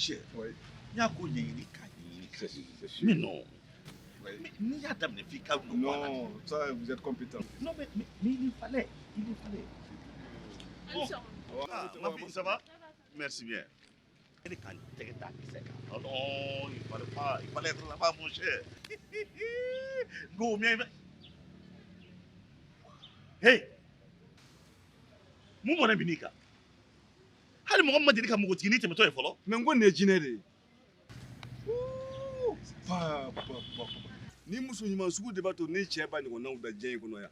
cher. Oui. N y'a ko ɲɛɲini k'a ɲɛɲini k'a C'est sûr. Mais non. Oui. Mais n'i y'a daminɛ f'i ka nɔ bɔ a la. Non, ça, vous êtes compétent. Non, mais il fallait. Il le fallait. Bon. Ah, ma fille, ça va? Merci bien. E ka tɛgɛ da kisɛ kan. Non, non, il fallait pas, il fallait être là-bas, mon cher. Go, bien. Hey! Mun bɔra bin kan? Hali mɔgɔ min ma deli ka npogotiginin tɛmɛtɔ ye fɔlɔ. Mais n ko nin ye jinɛ de ye. Pa, pa, pa, pa. Ni muso ɲuman sugu de b'a to ni cɛ b'a ɲɔgɔnnaw da diɲɛ in kɔnɔ yan.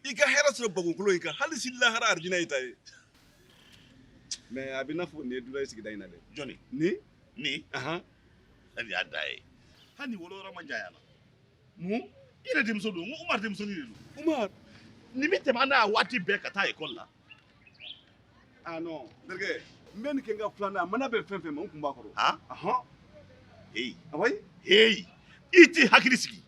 I ka hɛrɛ sɔrɔ bagokolo in kan, hali sini lahara arijinɛ y'i ta ye. Mais a bɛ i n'a fɔ nin ye dunan ye sigida in na dɛ. Jɔnni? Ni? Ni? Ahan. Hali y'a da ye. Hali ni wolo yɔrɔ man jan yan na. Mun? I yɛrɛ denmuso don, n ko Umar denmusonin de don. Umar. Nin bɛ tɛmɛ an na waati bɛɛ ka taa ekɔli la. Ah non, terikɛ, n bɛ nin kɛ n ka filanan, a mana bɛn fɛn fɛn ma, n kun b'a kɔrɔ. Han? Ahan. Hey. Ah oui? Hey. I t'i hakili sigi.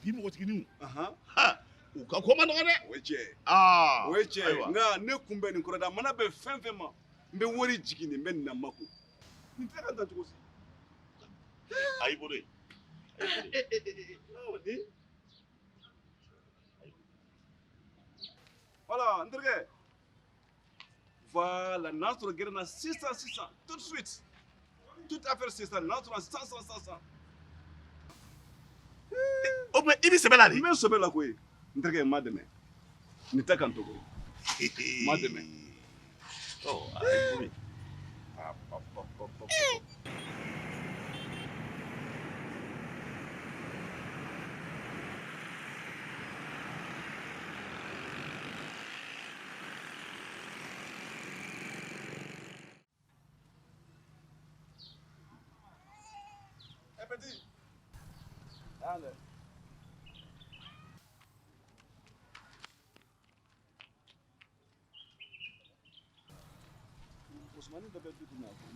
Bi npogotigininw. Ahan. Ha. U ka ko ma nɔgɔn dɛ. O ye tiɲɛ ye. Aa. O ye tiɲɛ ye. Ayiwa. Nka ne kun bɛ nin kɔrɔ dɛ, a mana bɛn fɛn fɛn ma, n bɛ wari jigin nin, n bɛ nin na makun. Nin tɛ ka dan cogo si. A y'i bolo ye. A y'i bolo ye. Voilà, n terikɛ. Voilà, n'a sɔrɔ gɛrɛ na sisan sisan, tout de suite. Toute affaire sisan, n'a sɔrɔ sisan sisan sisan. O tuma i bɛ sɛbɛ la de? N bɛ sɛbɛ la koyi. N terikɛ, n ma dɛmɛ. Nin tɛ kan to koyi. N ma dɛmɛ. Ɔ, a y'i bolo ye. Pa, pa, pa, pa, pa, pa. Eh, petit. Allez. Ousmane dɔ bɛ du kɔnɔ a ko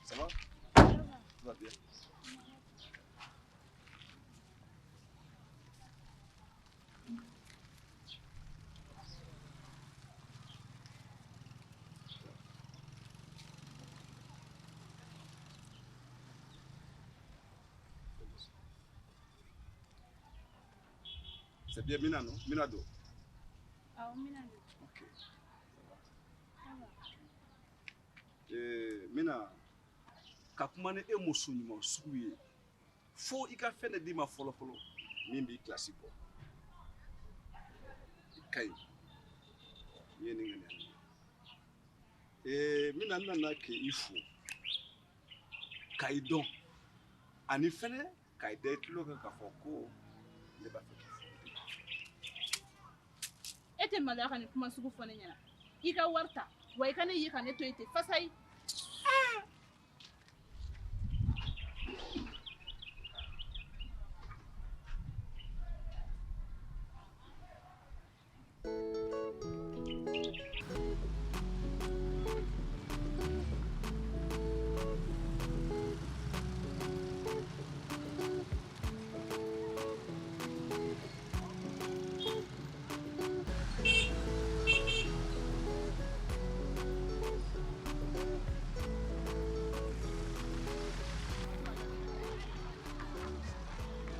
Ça va? Ça va bien. C'est bien Mina, non? Mina Do. Awɔ, Mina don. Ok. Ça va. Ça va. Mina, ka kuma ni e muso ɲuman sugu ye, fo i ka fɛn de d'i ma fɔlɔ fɔlɔ min b'i kilasi bɔ. I ka ɲi. I ye nin ŋaniya ɲuman ye. Mina, n nana k'i fo, k'i dɔn, ani fɛnɛ k'i da i tulo kan k'a fɔ ko ne b'a fɛ k'i furu. E tɛ maloya ka nin kuma sugu fɔ ne ɲɛna. I ka wari ta, wa i ka ne ye ka ne to yen ten fasayi.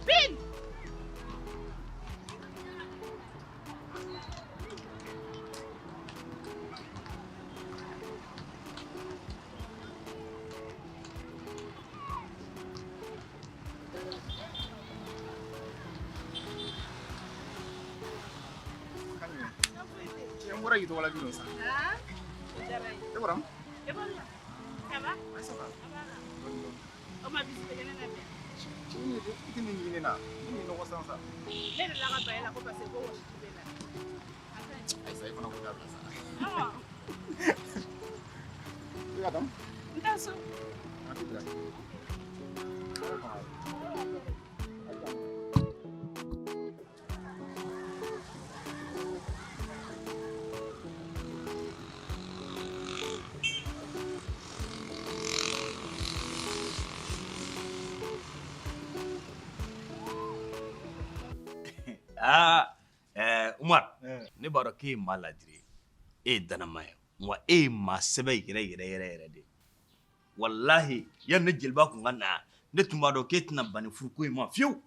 Bin! Cɛ, n bɔra k'i tɔgɔ la bi sa. Ah, o diyara n ye. E bɔra? Ekɔli la. Ça va? Ah, ça va. A b'a la. O ma bisi tɛ kɛ ne na bi. Cɛ, i tɛ nin ɲini ne na. Ne ni nɔgɔ san sa. Ne delila ka ban e la ko parce que ko wɔsiji bɛ na. Ayi sa, e fana k'o dabila sa. Awa. I ka taa? N taa so. An t'i bila. Aa ɛɛ Umar, ne b'a dɔn k'e ye maa ladiri ye, e ye dannama ye, wa e ye maa sɛbɛ yɛrɛ yɛrɛ yɛrɛ yɛrɛ de ye. Walahi, yanni ne jeliba kun ka na, ne tun b'a dɔn k'e tɛna ban nin furuko in ma fiyewu.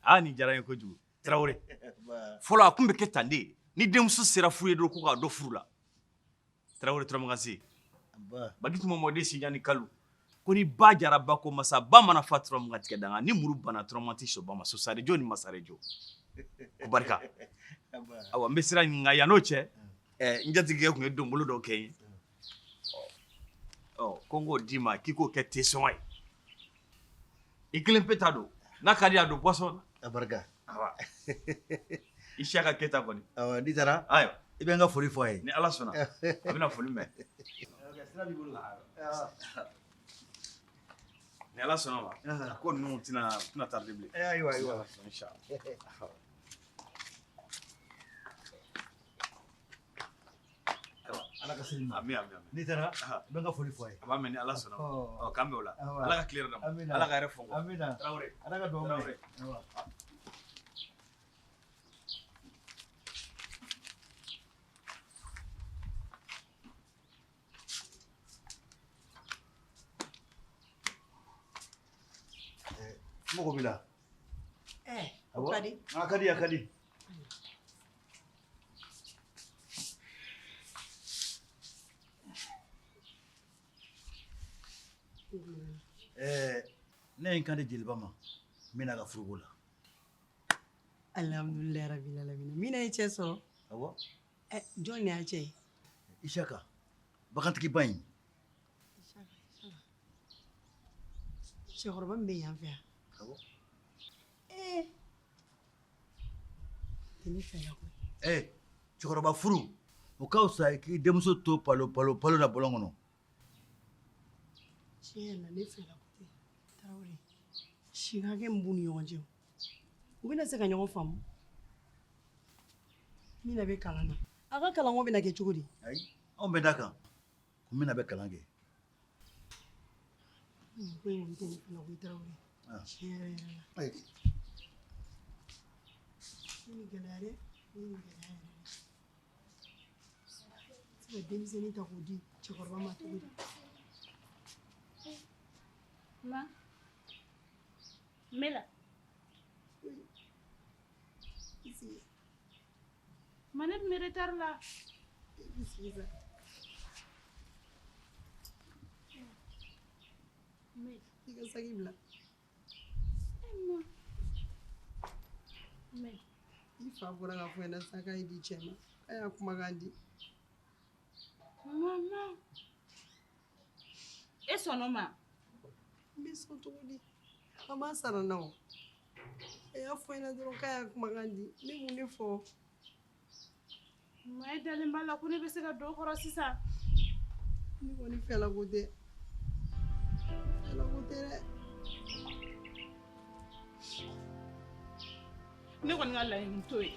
Aa nin diyara n ye kojugu Tarawele. Fɔlɔ a tun bɛ kɛ tan de, ni denmuso sera furu ye dɔrɔn ko k'a dɔn furu la. Tarawele Turamakanse, bagi tuma mɔden sinja ni kalu ko ni ba jara ba ko masa ba mana fa Turamakan tigɛ danga ni muru banna Turamakan tɛ sɔn ba ma sosarejo ni masarejo ko barika. Awa n bɛ sira ɲini, nka yann'o cɛ, n jatigikɛ tun ye donbolo dɔ kɛ n ye, ɔ ko n k'o d'i ma k'i k'o kɛ tesɔngɔ ye. I kelen pe ta don, n'a ka di a don boisson na. A barika. Awa Isiyaka Keyita kɔni. Awɔ, n'i taara. Ayiwa. I bɛ n ka foli fɔ a ye. Ni Ala sɔnna a bɛna foli mɛn. Sira b'i bolo. Ni Ala sɔnna ma, ko ninnu tɛna tarder bilen. Ayiwa ayiwa. Inshallah. Ala ka sini ma. Ami ami ami. N'i taara, i bɛ n ka foli fɔ a ye. A b'a mɛn ni Ala sɔnna ma. Ɔ k'an bɛn o la. Ala ka tile hɛrɛ d'an ma. Ala ka hɛrɛ fɔ n kɔ. Amina. Tarawele. Ala ka dugawu minɛ. Tarawele. N mago b'i la. Ɛɛ, o ka di. A ka di, a ka di. Ɛɛ, ne ye n kan di jeliba ma n bɛna a ka furuko la. Alhamdulilayi rabil alamin. Mina ye cɛ sɔrɔ. Awɔ. Ɛ, jɔn de y'a cɛ ye? Isaka, bagantigiba in. Isaka, Isaka. Cɛkɔrɔba min bɛ yan fɛ yan. Awɔ. Ee. Tɛ ne fɛ la koyi. Ee, cɛkɔrɔba furu, o ka fisa k'i denmuso to palo palo palo la bɔlɔn kɔnɔ. Tiɲɛ yɛrɛ la ne fɛ la ko tɛ. Tarawele, si hakɛ min b'u ni ɲɔgɔn cɛ, u bɛna se ka ɲɔgɔn faamu. Mina bɛ kalan na. A ka kalanko bɛna kɛ cogo di? Ayi, anw bɛ d'a kan ko Mina bɛ kalan kɛ. Nin ko in kɔni tɛ ne fɛ la koyi Tarawele. Tiɲɛ yɛrɛ yɛrɛ la. Ayi. Ni nin gɛlɛya dɛ, ni nin gɛlɛya yɛrɛ de. Se ka denmisɛnnin ta k'o di cɛkɔrɔba ma cogo di? Ma. Mela. Ma ne tun bɛ retard la. I ka saki bila. I fa bɔra k'a fɔ n ɲɛna sisan k'a y'i di cɛ ma. K'a y'a kumakan di. Mama. E sɔnn'o ma? N bɛ sɔn cogo di? A m'a sara n na o. A y'a fɔ n ɲɛna dɔrɔn k'a y'a kumakan di. Ne mun de fɔ? Ma e dalen b'a la ko ne bɛ se ka don o kɔrɔ sisan. Ne kɔni fɛla ko tɛ. Fɛla ko tɛ dɛ. Ne kɔni ka laɲini t'o ye.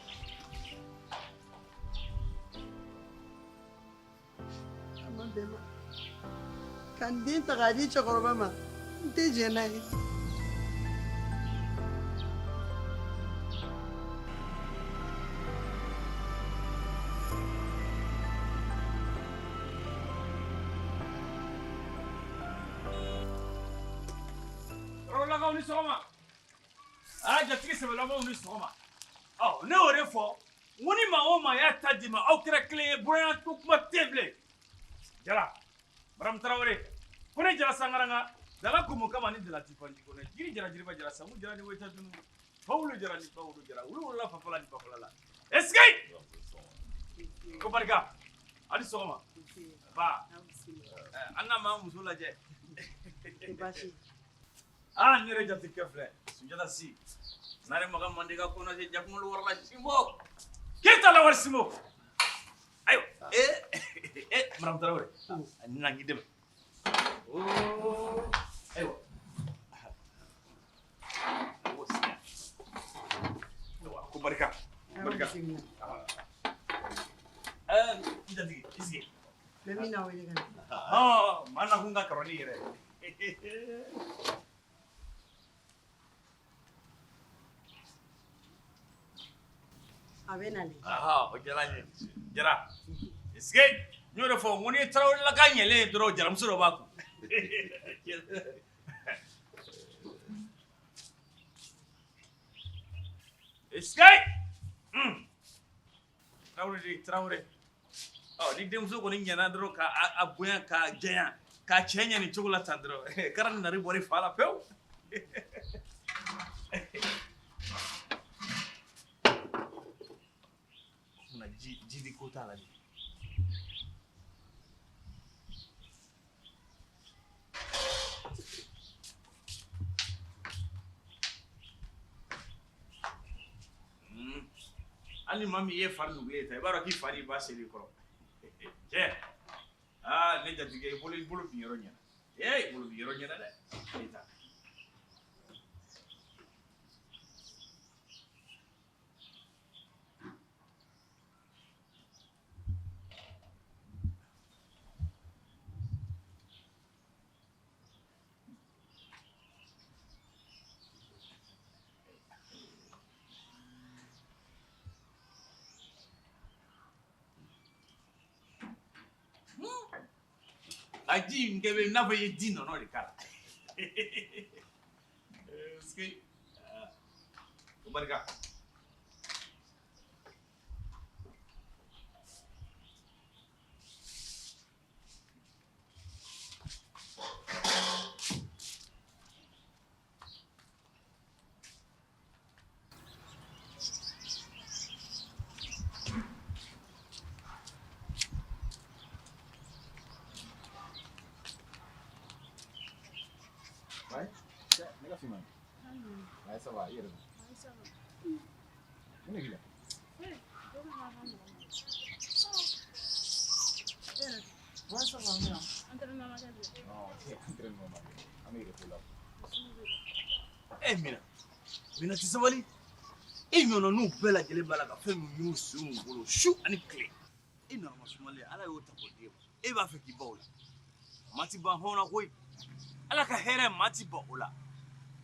A ma bɛn ma. Ka n den ta k'a di cɛkɔrɔba ma, n tɛ jɛn n'a ye. Tarawelelakaw ni sɔgɔma. Aa jatigi sɛbɛlamaw ni sɔgɔma. Ɔ ne y'o de fɔ, n ko ni maa o maa y'a ta d'i ma, aw kɛra kelen ye, buranya ko kuma tɛ yen bilen. Jara, Baramu Tarawele, ko ne Jara Sangaranga, dala kumu kama ni dala ti fanji kɔnɔ, jiri jara jiriba jara, sangu jara ni weta dunu, bawulu jara ni bawulu jara, wulu wolola fafala ni bafala la. Esike! Ko barika, a ni sɔgɔma. Ba, an n'a m'an muso lajɛ. Aa ne yɛrɛ jatigikɛ filɛ, Sunjata Si. Nare Makan Manden ka kɔnɔse jakumalo warala Sinbo. Keyita lawale Sinbo. Ayiwa madame Tarawele na n k'i dɛmɛ. Ayiwa ko barika barika. N jatigi i sigi. Bɛɛ min na wele ka na. Maa na kun ka kɔrɔ n'i yɛrɛ ye. A bɛ na de. O diyara n ye Jara. Est-ce que n y'o de fɔ n ko n'i ye Tarawelelaka ɲɛlen ye dɔrɔn jaramuso dɔ b'a kun. Est-ce que Tarawele de Tarawele. Ɔ ni denmuso kɔni ɲɛna dɔrɔn ka a bonya k'a janya k'a cɛ ɲɛ nin cogo la tan dɔrɔn kɛra ni nari bɔra i fa la pewu. Munna ji di ko t'a la de. Hali ni maa min ye fari nugulen ye tan i b'a dɔn k'i fa n'i ba ser'i kɔrɔ. Cɛ ne jatigɛ i bolo bin yɔrɔ ɲɛna. I bolo bin yɔrɔ ɲɛna dɛ. E ta. A ji in kɛ bɛ i n'a fɔ i ye ji nɔnɔ de k'a la. Est-ce que o barika. Ça va, i yɛrɛ dun? Mun de b'i la? Ouais, ça va bien. Entraînement ma kɛ bilen. Non, entraînement ma kɛ. An bɛ repos la. Mina, Mina tɛ sabali. E ɲɔgɔnna n'u bɛɛ lajɛlen b'a la ka fɛn min y'u senw bolo su ani tile. E nana ma sumalen Ala y'o ta k'o d'e ma. E b'a fɛ k'i ban o la. Maa ti ban hɔn na koyi. Ala ka hɛrɛ maa ti ban o la.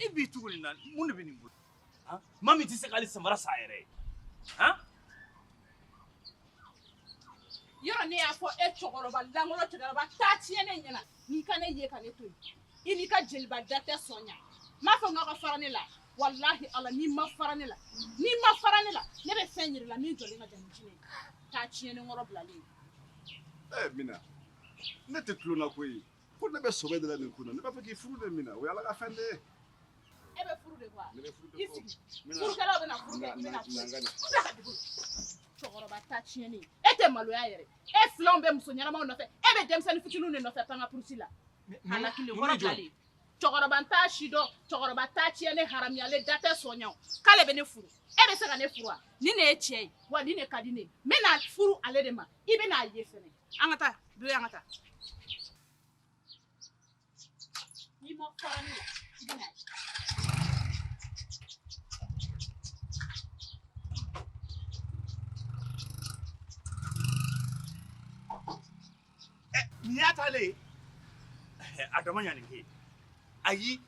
E b'i tugu nin na mun de bɛ nin bolo? Maa min tɛ se k'ale samara san a yɛrɛ ye. Yɔrɔ ne y'a fɔ e cɛkɔrɔba lankolon cɛkɔrɔba taa tiɲɛ ne ɲɛna n'i ka ne ye ka ne to yen i n'i ka jeliba da tɛ sɔn ɲa. N m'a fɔ n k'aw ka fara ne la walahi Ala n'i ma fara ne la n'i ma fara ne la ne bɛ fɛn yir'i la min jɔlen ka jan ni jinɛ ye taa tiɲɛ ne kɔrɔ bilalen ye. Mina ne tɛ tulon na koyi ko ne bɛ sɔbɛ de la nin ko in na ne b'a fɛ k'i furu de Mina o ye Ala ka fɛn de ye. E bɛ furu de quoi? I sigi furukɛlaw bɛna furu kɛ i bɛna furu. Cɛkɔrɔba ta tiɲɛnen e tɛ maloya yɛrɛ e filanw bɛ muso ɲɛnamaw nɔfɛ e bɛ denmisɛnnin fitininw de nɔfɛ pankapurusi la. Halakili kɔrɔ bilalen cɛkɔrɔba t'a si dɔn cɛkɔrɔba ta tiɲɛnen haramuyalen da tɛ sɔn ɲa k'ale bɛ ne furu e bɛ se ka ne furu wa? Nin de ye cɛ ye wa nin de ka di ne ye n bɛna furu ale de ma i bɛna ye fɛnɛ an ka taa Bilen an ka taa. N'i ma fara ne la i bɛna ye. Nin y'a taalen ye a dama ɲa nin kɛ ayi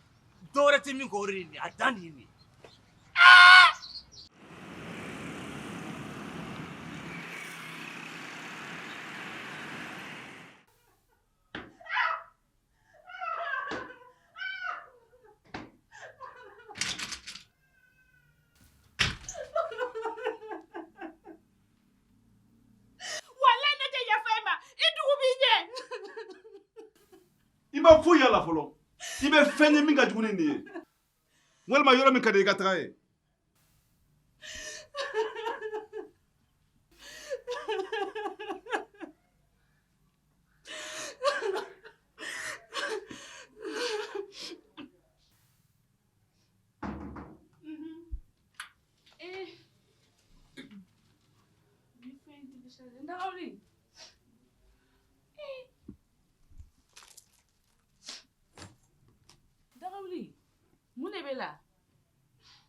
dɔwɛrɛ tɛ min kɔ o de ye nin ye a dan de ye nin ye. Walayi ne tɛ yafa e ma i dugu b'i ɲɛ. I ma foyi y'a la fɔlɔ i bɛ fɛn ye min ka jugu ni nin ye walima yɔrɔ min ka di i ka taga yen.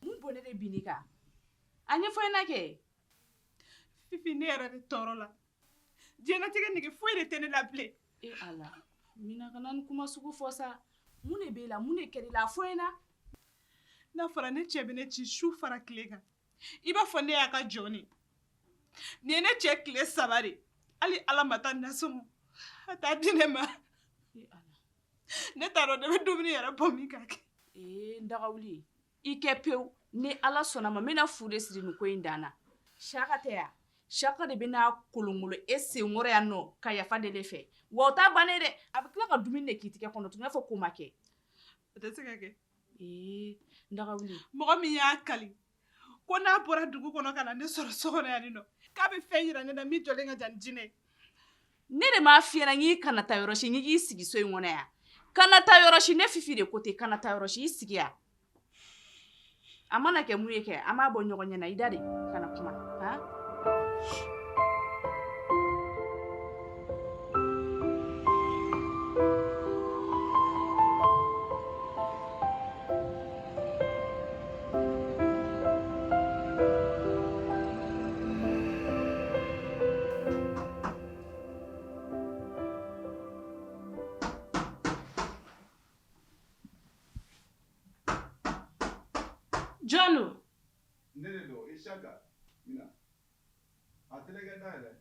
Mun bɔnɛ de bin kan? A ɲɛfɔ n ɲɛna kɛ. Fifi, ne yɛrɛ de tɔɔrɔ la. Diɲɛlatigɛ nege foyi de tɛ ne la bilen. E Ala, Mina kana nin kuma sugu fɔ sa. Mun de b'e la? Mun de kɛra i la? A fɔ n ɲɛna. N'a fɔra ne cɛ bɛ ne ci su fara tile kan, i b'a fɔ ne y'a ka jɔn de. Nin ye ne cɛ tile 3 de. Hali Ala ma taa nasɔngɔ a t'a di ne ma. E Ala. Ne t'a dɔn ne bɛ dumuni yɛrɛ bɔ min k'a kɛ. Ee, n dagawuli, i kɛ pewu. Ni Ala sɔnna ma, n bɛna fu de siri nin ko in dan na. Saka tɛ yan. Saka de bɛna kolonkolon e senkɔrɔ yan nɔ ka yafa deli e fɛ. Wa o t'a bannen dɛ. A bɛ tila ka dumuni de k'i tigɛ kɔnɔ tuguni, i b'a fɔ k'o ma kɛ. O tɛ se ka kɛ. Ee, n dagawuli. Mɔgɔ min y'a kali ko n'a bɔra dugu kɔnɔ ka na ne sɔrɔ so kɔnɔ yan nɔ, k'a bɛ fɛn yira ne na min jɔlen ka jan ni jinɛ ye. Ne de m'a f'i ɲɛna k'i kana taa yɔrɔ si, k'i sigi so in kɔnɔ yan. Kana taa yɔrɔ si, ne Fifi de ko ten, kana taa yɔrɔ si, i sigi yan. A mana kɛ mun ye kɛ, an b'a bɔ ɲɔgɔn ɲɛna, i da de kana kuma. Han? Jɔn don? Ne de don, Isaka. Mina. A tɛlɛkɛ da yɛlɛ.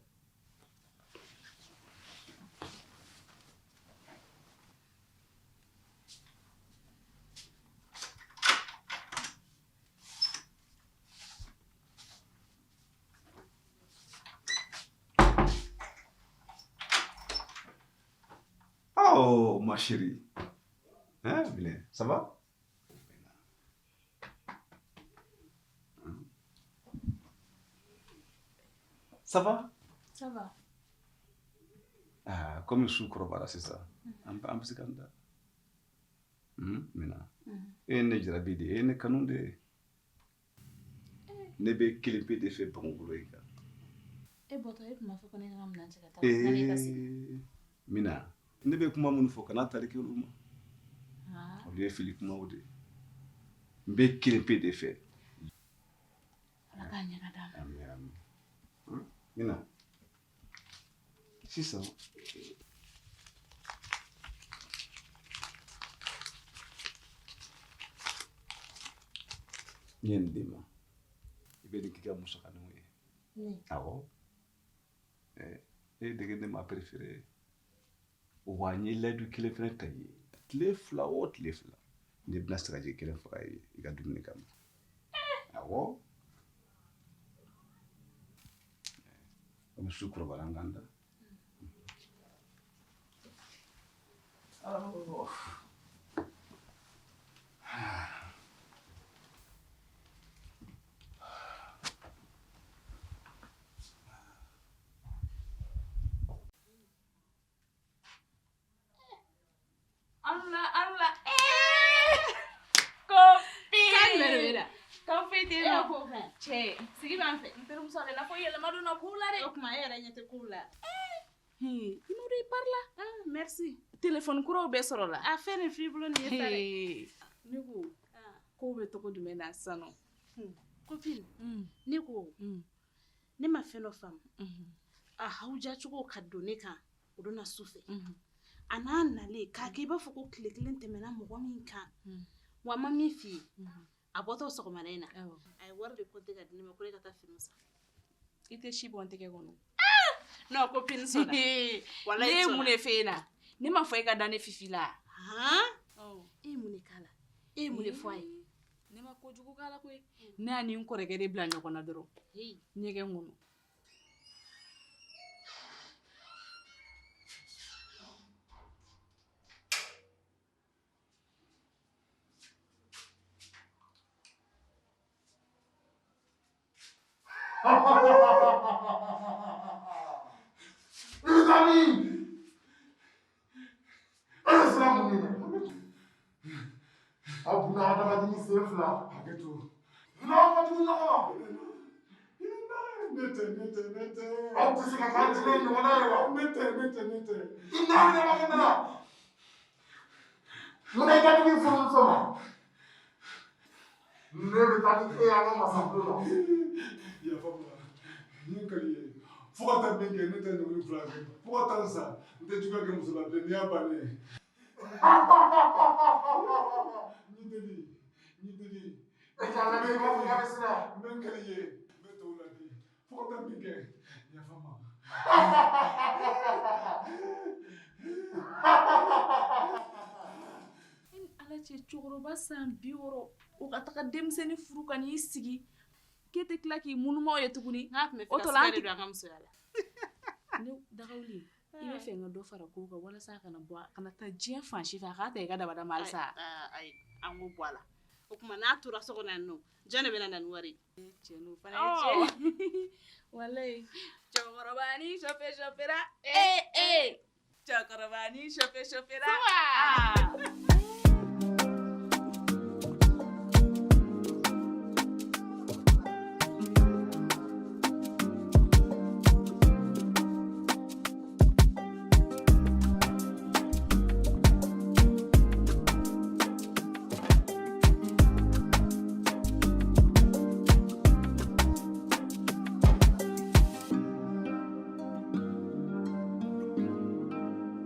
Oh, ma chérie. Hein, Mina, ça va? Ça va? Ça va. Ah, comme su kɔrɔbayara sisan, an bɛ se k'an da. Mina. E ye ne jarabi de ye, e ye ne kanu de ye. Ne bɛ kelen pe de fɛ bamakɔ in kan. E bɔtɔ e tun b'a fɔ ko ne ka minɛn cɛ ka taa ne ka segin. Mina, ne bɛ kuma minnu fɔ kana tali kɛ olu ma. Olu ye fili kumaw de ye. N bɛ kelen pe de fɛ. Ala k'a ɲɛ ka d'a ma. Ami ami. Mina, sisan n ye nin d'i ma. I bɛ nin k'i ka musakaninw ye. Awɔ. E de ne ma préféré. Wa n ye layidu kelen fɛnɛ ta i ye. Tile 2 o tile 2, ne bɛna sagaji kelen faga i ye i ka dumuni kama. Awɔ. Komi su kɔrɔbayara an k'an da. Allah, Allah. Kofi. Kan bɛ la. Kofi tɛ E ko fɛn. Cɛ, Sigi b'an fɛ. N terimuso ale n'a fɔ yɛlɛma donna kow la dɛ. O tuma e yɛrɛ ɲɛ tɛ kow la. I n'o de pari la. Ah, merci. Téléphone kuraw bɛɛ sɔrɔ la. A fɛn de filɛ i bolo nin ye sa dɛ. Ne ko, kow bɛ cogo jumɛn na sisan nɔ? Copine, ne ko, ne ma fɛn dɔ faamu. A hawuja cogo ka don ne kan o don na su fɛ. A n'a nalen k'a kɛ i b'a fɔ ko tile kelen tɛmɛna mɔgɔ min kan. Wa ma min f'i ye. A bɔtɔ sɔgɔmada in na. A ye wari de compter ka di ne ma ko ne ka taa finiw san. I tɛ si bɔ n tɛgɛ kɔnɔ. Non, copine sɔnna. Walayi Ne ye sɔnna. mun de f'e ɲɛna? Ne ma fɔ e ka da ne Fifi la. Han? E ye mun de k'a la? E ye mun de fɔ a ye? Ne ma kojugu k'a la koyi. Ne y'a ni n kɔrɔkɛ de bila ɲɔgɔn na dɔrɔn. Ɲɛgɛn kɔnɔ. Les amis, e sira mun de la? Aw buna adamaden sen fila hakɛ to. N'aw ka tugu ɲɔgɔn ma. Ne tɛ, ne tɛ, ne tɛ. Aw tɛ se ka k'an tile ɲɔgɔnna ye wa? Ne tɛ, ne tɛ, ne tɛ. I n'a ɲɛna kɛ ne la. Munna i ka jugu i furumuso ma? Ne bɛ taa ni e y'an ka masabulon na. Yafa n ma. N ye kali ye. Fo ka taa min kɛ ne tɛ nin fila kɛ. Fo ka taa n sa n tɛ juguya kɛ muso la bilen n'i y'a bannen ye. N y'i deli n y'i deli. E k'a lajɛ i b'a fɔ k'a bɛ sin na. N bɛ n kali ye n bɛ tɔw ladi fo ka taa min kɛ yafa n ma. E ni Ala cɛ cɛkɔrɔba san 60 o ka taga denmisɛnnin furu ka n'i sigi k'e tɛ tila k'i ŋunuma o ye tuguni. N'a tun bɛ O fɛ ka tɔ la siga an de tɛ don an ka musoya la. Ne dagawuli i bɛ fɛ n ka dɔ fara kow kan walasa a kana bɔ a kana taa diɲɛ fan si fɛ a k'a ta i ka dabada ma halisa. Ayi, an k'o bɔ a la. O tuma n'a tora so kɔnɔ yan nɔ, jɔn de bɛna na ni wari ye? Cɛ n'o fana ye tiɲɛ ye. Walayi cɛkɔrɔba ni sɔfɛ sɔfɛra ee ee cɛkɔrɔba ni sɔfɛ sɔfɛra. Suwa!